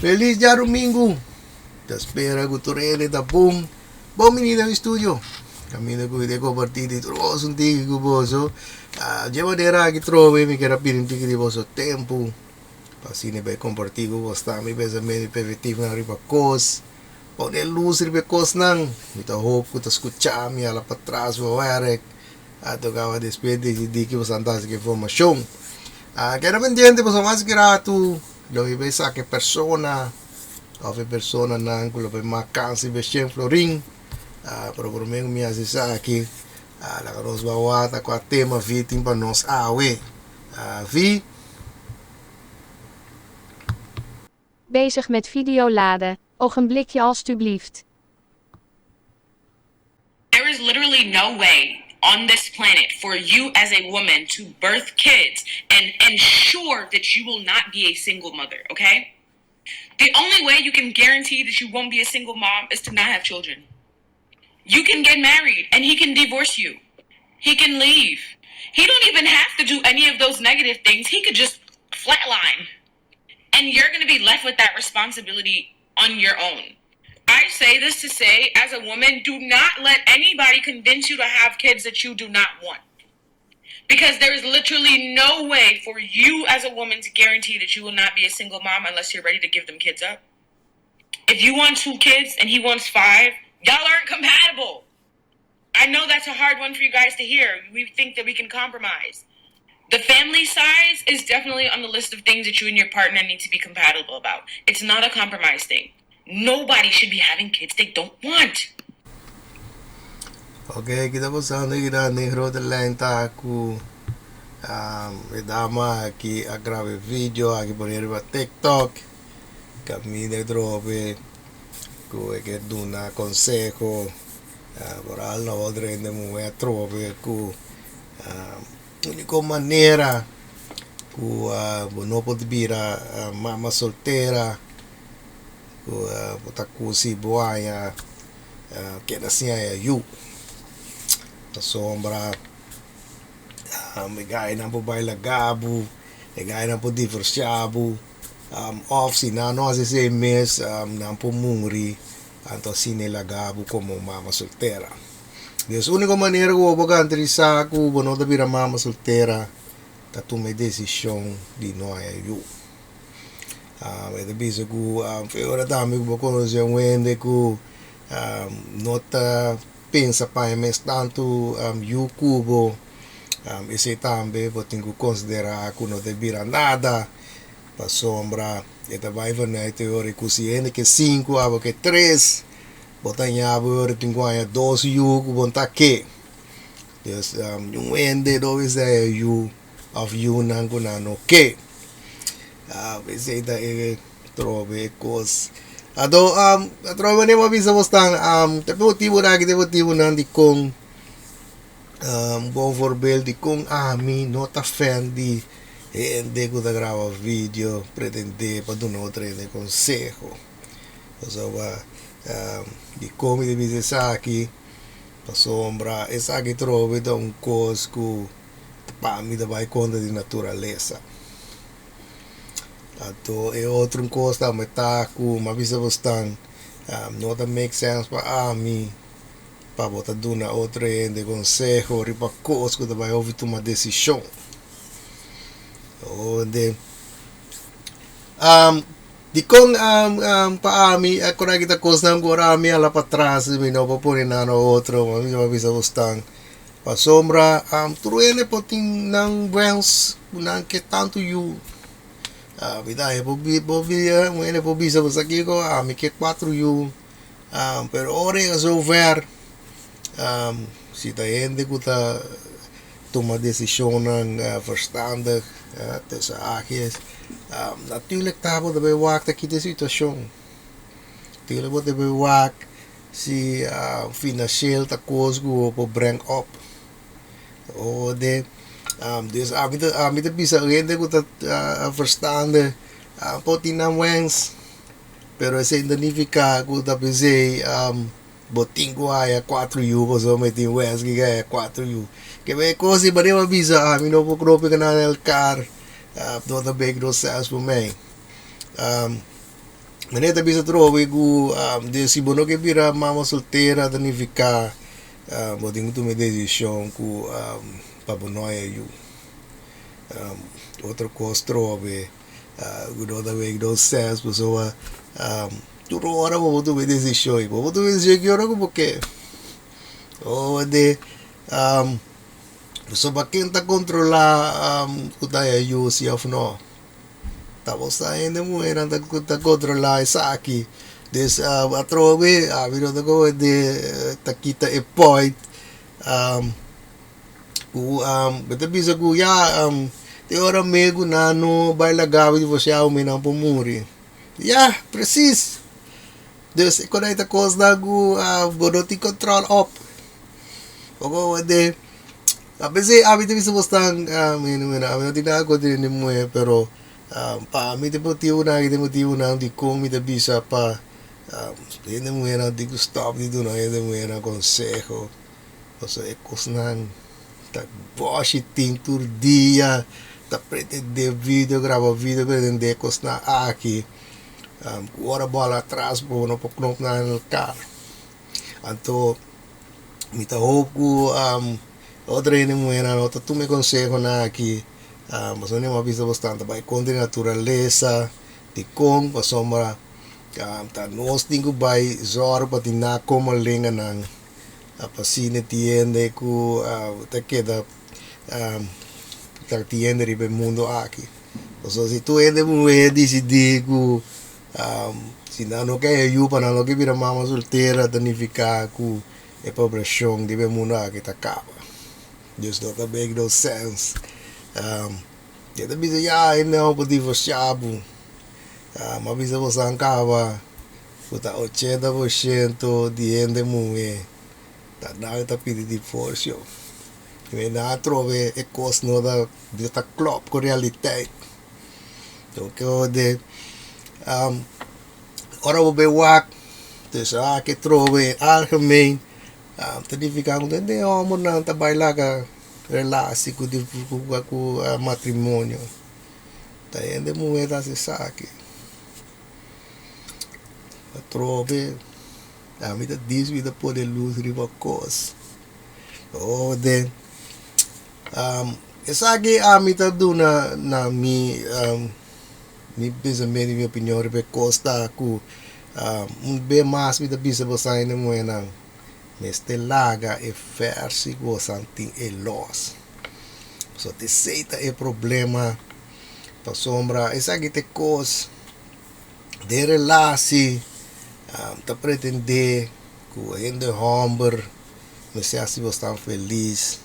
Felis djarumingu! Ta spera ku tur hende ta bon. Bon bini den mi studio. Kaminda ku mi ta kompartí di tur kos un tiki ku boso. Dje manera aki trobe mi kier a pidi un tiki di boso tempu pa asina bai kompartí ku bos tambe mi pensamentu i perspektivnan riba kos. Pone lus riba e kosnan. Mi ta hoop ku ta skucha mi hala patras bo wèrk. A tokaba despues desidí ki boso ta hasi ku e informashon. Keda pendiente pasobra mas gratu lo mi bai saka e persona òf e personanan ku lo bai mak kans riba e shen florin. Pero promé ku mi hasi esaki laga nos bai wak kua tema Vi tin pa nos awe. Vi. Bezig met video laden, ogenblikje alstublieft. There is literally no way on this planet for you as a woman to birth kids and ensure that you will not be a single mother, okay? The only way you can guarantee that you won't be a single mom is to not have children. You can get married and he can divorce you. He can leave. He don't even have to do any of those negative things. He could just flatline. And you're going to be left with that responsibility on your own. I say this to say, as a woman, do not let anybody convince you to have kids that you do not want. Because there is literally no way for you as a woman to guarantee that you will not be a single mom unless you're ready to give them kids up. If you want two kids and he wants five, y'all aren't compatible. I know that's a hard one for you guys to hear. We think that we can compromise. The family size is definitely on the list of things that you and your partner need to be compatible about. It's not a compromise thing. Nobody should be having kids they don't want. Ok, ki ta pasando aki nan den grote lijn ta ku e dama aki a graba e video aki pone riba TikTok kaminda e trobe ku e ke duna konseho Vooral na otro hende muhé atrobe ku úniko manera ku bo no por bira mama soltera ku bo ta kusi bo haña keda sin haña yu pasobra e gainan por bai laga bo e gainan por divorsia bo òf si nan no hasi esei mes nan por muri. Anto asina e laga bo komo mama soltera. Des úniko manera ku bo por garantisá ku bo no ta bira mama soltera ta tuma e desishon di no haña yu. E ta bisa ku fe ora tambe ku bo konosé un hende ku no ta pensa pa e mes tantu yu ku bo, esei tambe bo tin ku konsiderá ku no ta bira nada. Pasobra e ta bai vanuit e ora ku si hende ke sinku abo ke tres, bo ta ña bo e ora tin ku haña dos yu ku bo ta ke. Dus un hende no mester haña yu òf yunan ku nan no ke. Esei ta e trobe e kos. Anto atrobe manera bo a bisa bo stan ta e motibunan aki ta e motibunan dikon Bon voorbeeld di kon ami no ta fan di hende ku ta graba video pretendé pa duna otro hende konseho. Pasobra dikon mi ta bisa esaki? Pasobra esaki trobe ta un kos ku pa mi ta bai kontra di naturalesa. Anto e otro kos tambe ta ku mi a bisa bosnan no ta make sense pa ami. Pa bo ta duna otro hende konseho riba kos ku ta bai hopi tuma desishon. Ode dikon pa ami a kora kita kosnan ku ora ami hala patras mi no por pone nan na otro mi a bisa bosnan pasobra tur hende por tin nan wens ku nan ke tantu yu mi ta haña por un hende por bisa bo sa kiko ami ke kuatro yu. Pero ora yega zover, si ta hende ku ta tuma desishonnan verstandig, tussen haakjes, natuurlijk ta bo ta bay wak ta kita e situashon. Natuurlijk bo ta bay wak si financieel ta kos ku bo por breng op. Dus ami ta ami ta bisa hende ku ta verstandig por tin nan wens. Pero esei no nifiká ku ta p'esei bo tin ku haya kuatro yu pasobra mi tin wens ki haya kuatro yu. Ke men e kos ei manera bo a bisa ami no por kropi ku nan elkar no ta make no sense pa mi. Meneer ta bisa trobe ku de si bo no ke bira mama soltera ta nifiká bo tin ku tuma e desishon ku pa bo no haya yu. Otro kos trobe ku no ta make no sense pasobra tur ora bo por tuma e desishon i bo por tuma e desishon ki ora ku bo ke. Pasobra ken ta kontrolá ku ta haya yu si òf no? Ta bo sa hende muhernan ta ta controla esaki. Dus atrobe ami no ta como de ta kita e point cu bo ta bisa cu ya te ora me cu nan no bay laga bo divorcia mi nan por muri. Ya precies. Dus e con ta cosnan cu bo no tin control op. Bo como de. A pesey ami ta bisa bos tan mi no ami no tin nada kontra hende muhé pero pa ami ta motibunan aki ta motibunan dikon mi ta bisa pa hende muhénan tin ku stòp di duna hende muhénan konseho pasobra e kosnan ta bòshi tin tur dia ta pretendé video graba video pretendé kosnan aki ku ora bòla atras bo no por knop nan elkar anto. Mi ta hoop ku otro hende muhernan no ta tuma e konsehonan aki. Pasobra mi a bisa bosnan ta bai kontra e naturalesa. Dikon? Pasobra ta nos tin ku bai zòrg pa tin na komo lenganan pa asina tin hende ku ta keda ta tin hende riba e mundu aki. Pasobra si tur hende muher disidí ku Si nan no ke yu pa nan no ke bira mama soltera ta nifiká ku e poblashon di e mundu aki ta kaba. Dus no ta make no sense. E ta bisa ya hende nan por divorsiá bo. Mi a bisa boso kaba ku ta 80% di hende muhé ta nan ta pidi divorsio. Nan atrobe e kos no ta klòp ku realitet. Loke ora bo bay wak dus aki trobe algemeen ta nifica cu den hombernan ta bay laga relatie cu matrimonio ta hende muher ta haci esaki atrobe ami ta dis mi ta pone luz riba cos. Esaki ami ta duna na mi mi pensamentu i mi opinion riba e kos ta ku un be mas mi ta bisa boso hende muhénan mester laga e vèrsi ku boso tin e lòs. Pasobra esei ta e problema pasobra esaki ta e kos den relasi ta pretendé ku hende hòmber mester hasi boso tan felis.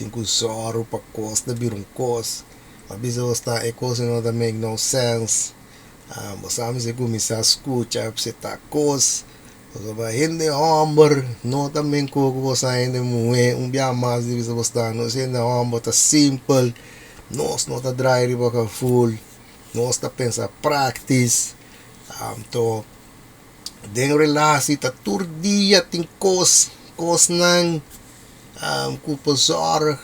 Tin ku zòru pa kos ta bira un kos. A bisa bo sta e kos no ta make no sense. Bo sa mester kuminsá skucha apseptá kos. Pasobra hende hòmber no ta men ko ku bo sa hende muhé. Un bia mas di bisa bo sta nos hende hòmber ta simpel. Nos no ta drai riba kaful. Nos ta pensa praktis. Anto den relasi ta tur dia tin kos, kosnan. Ku por zòrg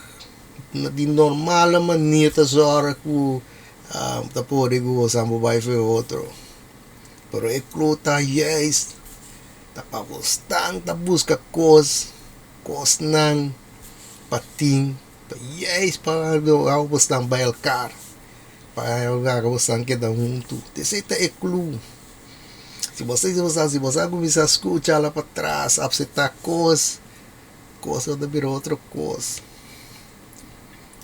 di normale manier ta zòrg ku ta pone ku boso por bai for e otro. Pero e klo ta juist ta pa bo stan ta buska kos, kosnan pa tin pa juist pa hou bo stan bai elkar, pa elkar bo stan keda huntu. Esei ta e klo. Si bo si bo sa kuminsá skucha la patras, apseptá kos. Kos ta bira otro kos.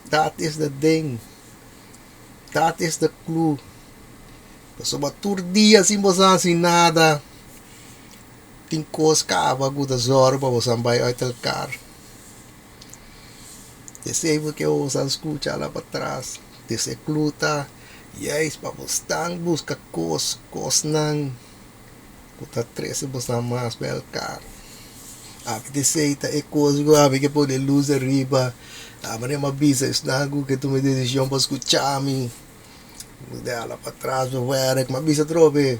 Dat is de ding. Dat is de clue. Pasobra tur dia sin bo sa hasi nada, tin kos kaba ku ta zòru pa bo san bai uit elkaar. Esei bo ke bo san skucha la patras. Des e clue ta juist pa bo stan buska kos, kosnan. Ku ta trese boso mas pa elkar. Abi ta esei ta e kos ku abi ke pone lus ariba. Aba ne m'a bisa esnan ku ke tuma e desishon pa skucha mi. Ku hala patras pa wèrk. M'a bisa atrobe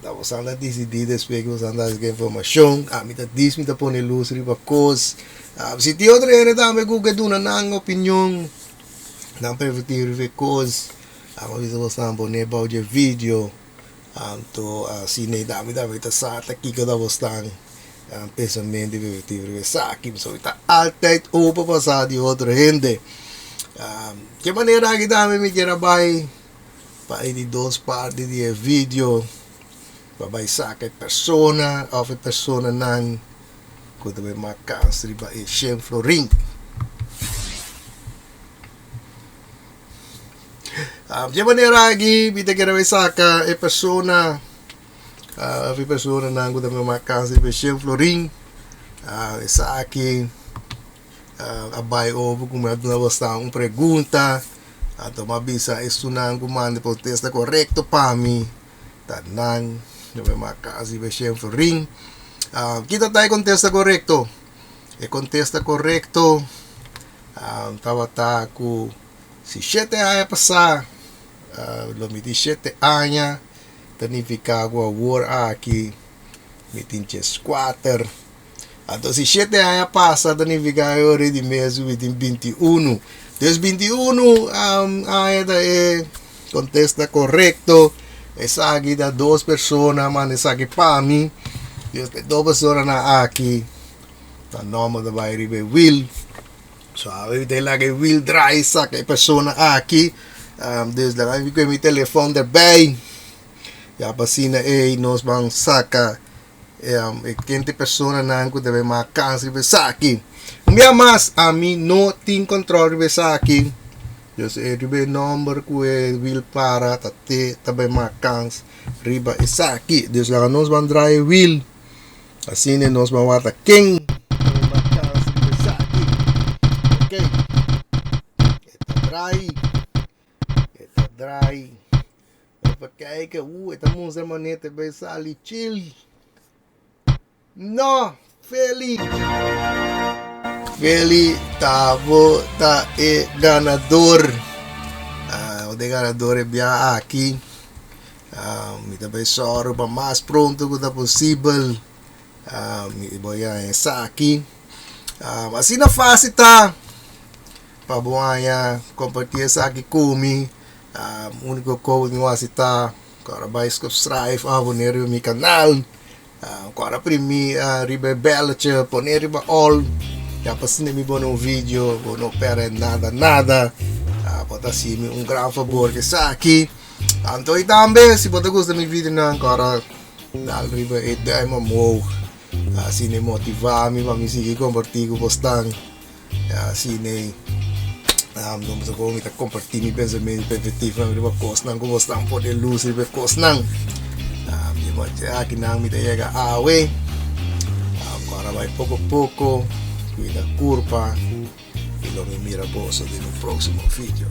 ta boso ta disidí despues ku boso ta haci informashon. Ami ta dis mi ta pone lus riba kos. Si tin otro hende tambe ku ke duna nan opinion, nan perspektiva riba e kos, ami a bisa boso pone bou dje video. Anto asina ei dami tambe ta sa ta kiko ta bosnan pensamentu i perspektiva riba esaki. Pasobra mi ta altijd open pa sa di otro hende. Ke manera aki tambe mi kier a bai pa e di dos parti di e video pa bai saka e persona òf e personanan ku ta bai mak kans riba e shen florin. Dje manera aki mi ta kere bai saka e persona òf e personanan ku ta bai mak kans riba e shen florin. Esaki a bai over ku mi a duna bosnan un pregunta anto mi a bisa esunnan ku manda e kontesta korekto pa mi ta nan ta bai mak kans riba e shen florin. Kita ta e kontesta korekto? E kontesta korekto tabata ku si shete aña pasá lo mi tin shete aña ta nifiká ku awor aki mi tin dieskuater. Anto si shete aña pasa ta nifiká e ora di mes ku mi tin binti unu. Dus 21 aña ta e kontesta korekto. Esaki ta dos persona manda esaki pa mi. Dus e dos personanan aki ta nòmber ta bai riba e wil. So awe mi ta laga e wil draai saka e persona aki. Dus laga mi kohe mi telefòn derbei. Ya pa asina ei nos ban saka e kente personanan ku ta bai mak kans riba esaki. Un bia mas ami no tin kòntròl riba esaki. Dus e riba e nòmber ku e wil para ta te ta bai mak kans riba esaki. Dus laga nos ban draai e wil asina nos ban wak ta ken ta bai mak kans riba esaki. Oke, e ta draai, e ta draai. Even kijken, oeh, e ta mustra manera ta bai sali chill. No, Feli. Feli ta bo ta e ganador. Ah, bo ta e ganador e bia aki. Ah, mi ta bai sòru pa mas pronto ku ta posibel. Ah, mi bo haña esaki. Ah, asina fásil ta pa bo haña kompartí esaki ku mi. Ah, úniko kos ku mi hasi ta ku ora bai subscribe, aboné riba mi kanal. Ku ora primi riba e belletje, pone riba all, ya pa asina mi pone un video bo no perde nada nada. Bo ta hasi mi un gran fabor ku esaki. Anto i tambe si bo ta gusta mi videonan ku ora dal riba e duim omhoog, asina e motiva mi pa mi sigui komparti ku bosnan. Asina mi ta komparti mi pensamentu i perspektivanan riba kosnan ku bosnan pone lus riba e kosnan. Akinan mi ta yega awe. Ora bai poko poko kuida kurpa i lo mi mira boso den un próksimo video.